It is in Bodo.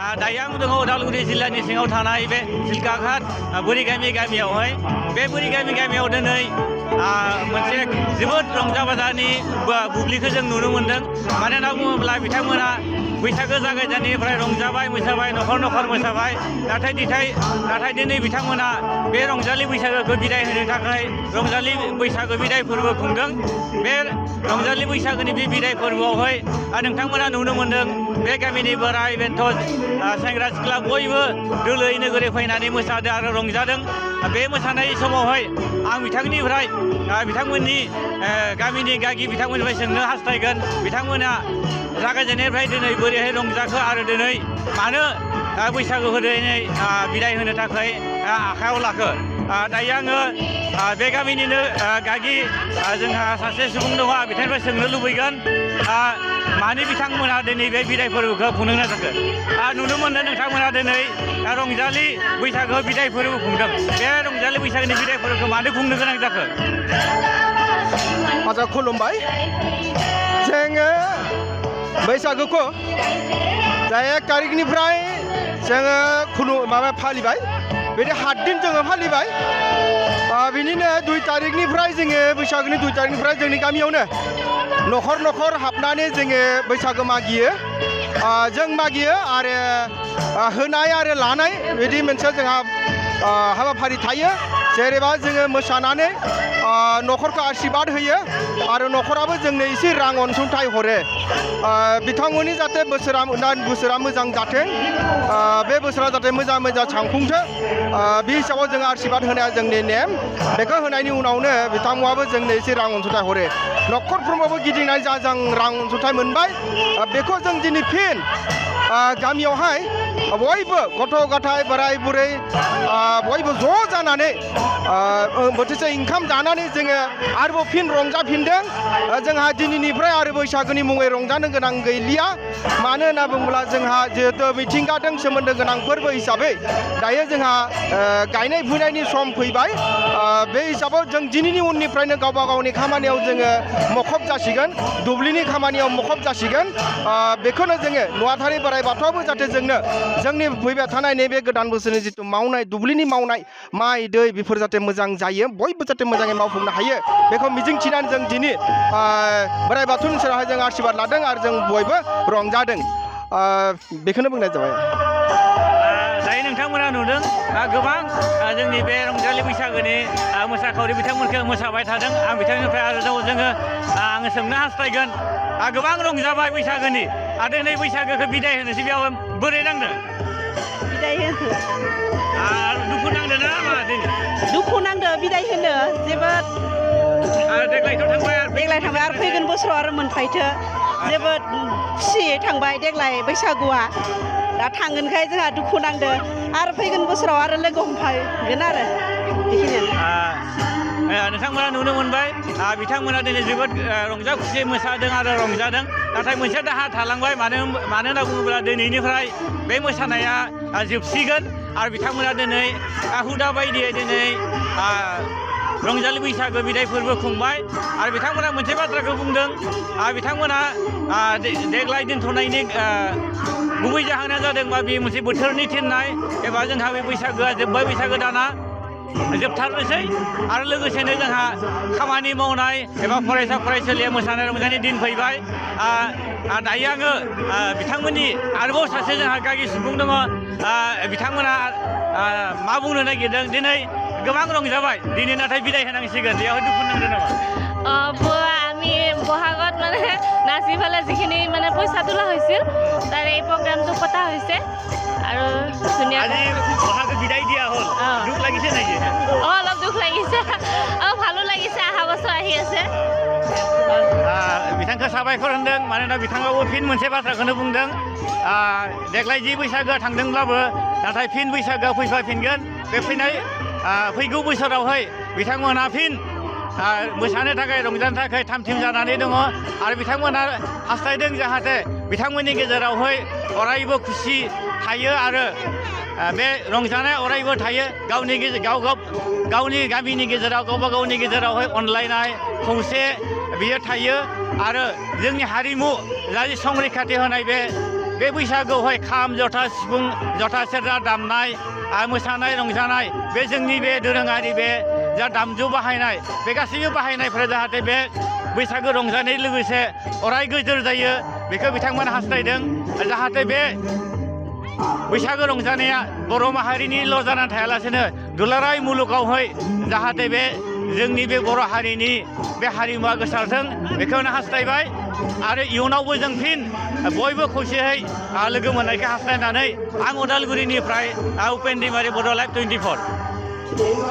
दायो आं दङ उदालगुरि जिल्लानि सिङाव थानाय बे सिलकाघाट बुरिगामि गामियावहाय बे बुरिगामि गामियाव दिनै मोनसे जोबोद रंजा बाजानि बुब्लिखौ जों नुनो मोन्दों। मानो होनना बुङोब्ला बिथांमोना बैसागो जागायजेननायनिफ्राय रंजाबाय मोसाबाय न'खर न'खर मोसाबाय नाथाय दिनै बिथांमोना बे रंजालि बैसागोखौ बिदाय होनो थाखाय रंजालि बैसागो बिदाय फोरबो खुंदों। बे रंजालि बैसागोनि बे बिदाय फोरबोआवहाय नोंथांमोना नुनो मोन्दों बे गामिनि बोराय बेन्थ' सेंग्रा सिख्ला बयबो दोलोै नोगोरै फैनानै मोसादों आरो रंजादों। बे मोसानाय समावहाय आं बिथांमोननि गामिनि गागि बिथांमोननिफ्राय सोंनो हास्थायगोन बिथांमोना जागायजेननायनिफ्राय दिनै बोरैहाय रंजाखो आरो दिनै मानो बैसागोखौ दिनै बिदाय होनो थाखाय आखायाव लाखो। दायो आङो बे गामिनिनो गागि जोंहा सासे सुबुं दङ बिथांनिफ्राय सोंनो लुबैगोन मानो बिथांमोना दिनै बे बिदाय फोरबोखौ खुंनो जाखो। नुनो मोनदों नोंथांमोना दिनै रंजालि बैसागो बिदाय फोरबो खुंदों। बे रंजालि बैसागोनि बिदाय फोरबोखौ मानो खुंनो गोनां जाखो? आजा खुलुमबाय। जोङो बैसागोखौ 1 तारिखनिफ्राय जोङो फालिबाय। बिदि 7 दिन जोङो फालिबाय। बिनिनो 2 तारिखनिफ्राय जोङो बैसागोनि 2 तारिखनिफ्राय जोंनि गामियावनो न'खर न'खर हाबनानै जोङो बैसागो मागियो। जों मागियो आरो होनाय आरो लानाय बिदि मोनसे जोंहा हाबाफारि थायो। जेनेबा जोङो मोसानानै न'खरखौ आशीर्बाद होयो आरो न'खराबो जोंनो एसे रां अनसुंथाइ हरो। बिथांमोननि जाहाथे बोसोरा मोजां जाथों, बे बोसोरा जाहाथे मोजां थांफुंथों, बे हिसाबाव जों आशीर्बाद होनाया जोंनि नेम। बेखौ होनायनि उनावनो बिथांमोनाबो जोंनो एसे रां अनसुंथाइ हरो। न'खरफ्रोमावबो गिदिंनाय जों रां अनसुंथाइ मोनबाय। बेखौ जों दिनै फिन गामियावहाय बयबो गथ' गथाय बोराय बुरै बयबो ज' जानानै बोथिसे ओंखाम जानानै जोङो आरोबाव फिन रंजाफिनदों। जोंहा दिनैनिफ्राय आरो बैसागोनि मुङै रंजानो गोनां गैलिया। मानो होनना बुङोब्ला जोंहा जिहेथु मिथिंगाजों सोमोन्दो गोनां फोरबो हिसाबै दायो जोंहा गायनाय फुनायनि सम फैबाय। बे हिसाबाव जों दिनैनि उननिफ्रायनो गावबा गावनि खामानियाव जोङो मुखुब जासिगोन, दुब्लिनि खामानियाव मुखुब जासिगोन। बेखौनो जोङो नुवाथारि बोराइ बाथौआबो जाहाथे जोंनो जोंनि फैबाय थानाय नैबे गोदान बोसोरनि जिथु मावनाय दुब्लिनि मावनाय माइ दै बेफोर जाहाथे मोजां जायो, बयबो जाहाथे मोजाङै मावफुंनो हायो, बेखौ मिजिंथिनानै जों दिनै बोराइ बाथौनि सेरावहाय जों आशीर्बाद लादों आरो जों बयबो रंजादों। बेखौनो बुंनाय जाबाय। दायो नोंथांमोना नुदों गोबां जोंनि बे रंजालि बैसागोनि मोसाखावरि बिथांमोनखौ मोसाबाय थादों। आं बिथांनिफ्राय आरो जोङो आङो सोंनो हास्थायगोन गोबां रंजाबाय बैसागोनि आरो दिनै बैसागोखौ बिदाय होनोसै बेयाव बोरै नांदों? बिदाय होनो दुखु नांदों ना मा? दुखु नांदों बिदाय होनो जोबोद। देग्लाय थांबाय आरो फैगोन बोसोराव आरो मोनफायथो जोबोद खुसियै थांबाय देग्लाय बैसागुआ। दा थांगोनखाय जोंहा दुखु नांदों आरो फैगोन बोसोराव आरो लोगो हमफागोन आरो बेखिनियानो। नोंथांमोना नुनो मोनबाय बिथांमोना दिनै जोबोद रंजा खुसियै मोसादों आरो रंजादों। नाथाय मोनसे दाहा थालांबाय। मानो होनना बुङोब्ला दिनैनिफ्राय बे मोसानाया जोबसिगोन आरो बिथांमोना दिनै हुदा बायदियै दिनै रंजालि बैसागो बिदाय फोरबो खुंबाय आरो बिथांमोना मोनसे बाथ्राखौ बुंदों। बिथांमोना देग्लाय दोनथ'नायनि गुबै जाहोना जादों बा बे मोनसे बोथोरनि थिननाय एबा जोंहा बे बैसागोआ जोब्बाय, बैसागो दाना जोबथारनोसै आरो लोगोसेनो जोंहा खामानि मावनाय एबा फरायसा फरायसालिया मोसानाय रंजानायनि दिन फैबाय। दायो आङो बिथांमोननि आरोबाव सासे जोंहा गागि सुबुं दङ। बिथांमोना मा बुंनो नागिरदों? दिनै गोबां रंजाबाय, दिनै नाथाय बिदाय होनांसिगोन, बेयावहाय दुखु नांदों नामा? আমি বহাগত মানে নাচি পেলাই যিখিনি মানে পইচা তোলা হৈছিল তাৰ এই প্ৰগ্ৰামটো পতা হৈছে আৰু ধুনীয়াকৈ বহাগত বিদায় দিয়া হ'ল। দুখ লাগিছে নেকি? অলপ দুখ লাগিছে আৰু ভালো লাগিছে, অহা বছৰ আহি আছে। बिथांखौ साबायखर होनदों। मानोना बिथाङाबो फिन मोनसे बाथ्राखौनो बुंदों। देग्लाय जि बैसागोआ थांदोंब्लाबो नाथाय फिन बैसागोआ फैफिनगोन। बे फैगौ बोसोरावहाय बिथांमोना फिन मोसानो थाखाय रंजानो थाखाय थाम-थिम जानानै दङ आरो बिथांमोना हास्थायदों जाहाथे बिथांमोननि गेजेरावहाय अरायबो खुसि थायो आरो बे रंजानाय अरायबो थायो। गावनि गामिनि गेजेराव गावबा गावनि गेजेरावहाय अनलायनाय खौसे बियो थायो आरो जोंनि हारिमु जाय संरैखाथि होनाय बे बे बैसागोआवहाय खाम जथा सिफुं जथा सेरजा दामनाय मोसानाय रंजानाय बे जोंनि बे दोरोङारि बे जा दामजु बाहायनाय बे गासैबो बाहायनायफोरा जाहाथे बे बैसागो रंजानाय लोगोसे अराय गोजोर जायो बेखौ बिथांमोना हास्थायदों जाहाथे बे बैसागो रंजानाया बर' माहारिनिल' जानानै थायालासेनो दुलाराय मुलुगावहाय जाहाथे बे जोंनि बे बर' हारिनि बे हारिमुवा गोसारथों बेखौनो हास्थायबाय आरो इयुनावबो जों फिन बयबो खौसेयै लोगो मोननायखौ हास्थायनानै आं उदालगुरिनिफ्राय उपेन दैमारि बड' लाइभ 24